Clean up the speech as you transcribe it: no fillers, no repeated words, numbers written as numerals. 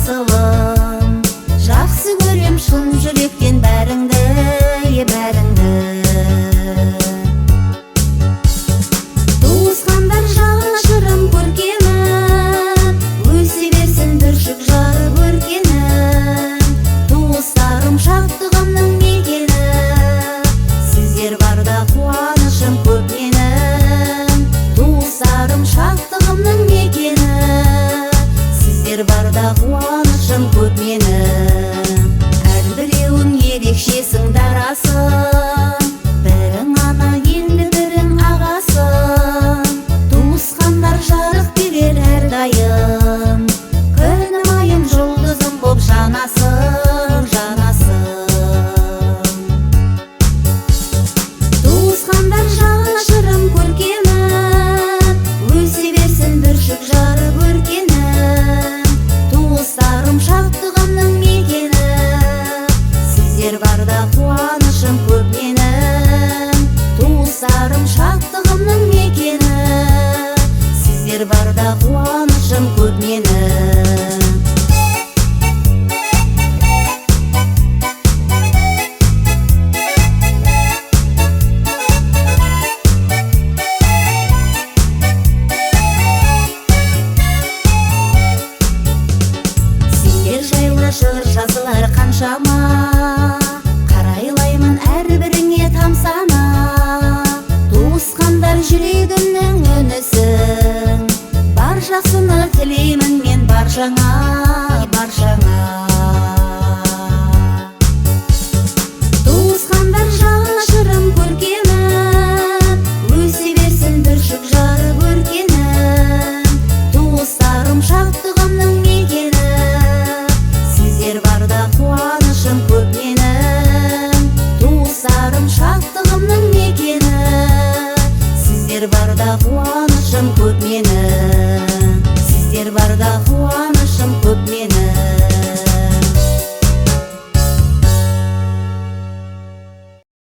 асылым. Жақсы көрем шын жүректен бәріңді, бәріңді. Туысқандар жанашырым көркемім, өсе берсін бүршік жарып өркенім. Туыстарым шаттығымның мекені, сіздер барда қуанышым көп менің. Туыстарым шаттығымның мекені, сіздер барда қуанышым көп менің. Әрбіреуің ерекшесің дарасың, бірің ана енді бірің ағасың. Туысқандар жарық берер әрдайым, күнім айым жұлдызым боп жанасың, жанасың. Туысқандар жанашырым көркемім, өсе берсін бүршік жарып өркенім. Туыстарым шаттығымның мекені, сіздер барда қуанышым көп менің. Туыстарым шаттығымның мекені, сіздер барда қуанышым көп менің. Сендер жайлы жыр жазылар қаншама, қарайлаймын әрбіріңе тамсана. Туысқандар жүрегімнің үнісің, бар жақсыны тілеймін мен баршаңа, баршаңа.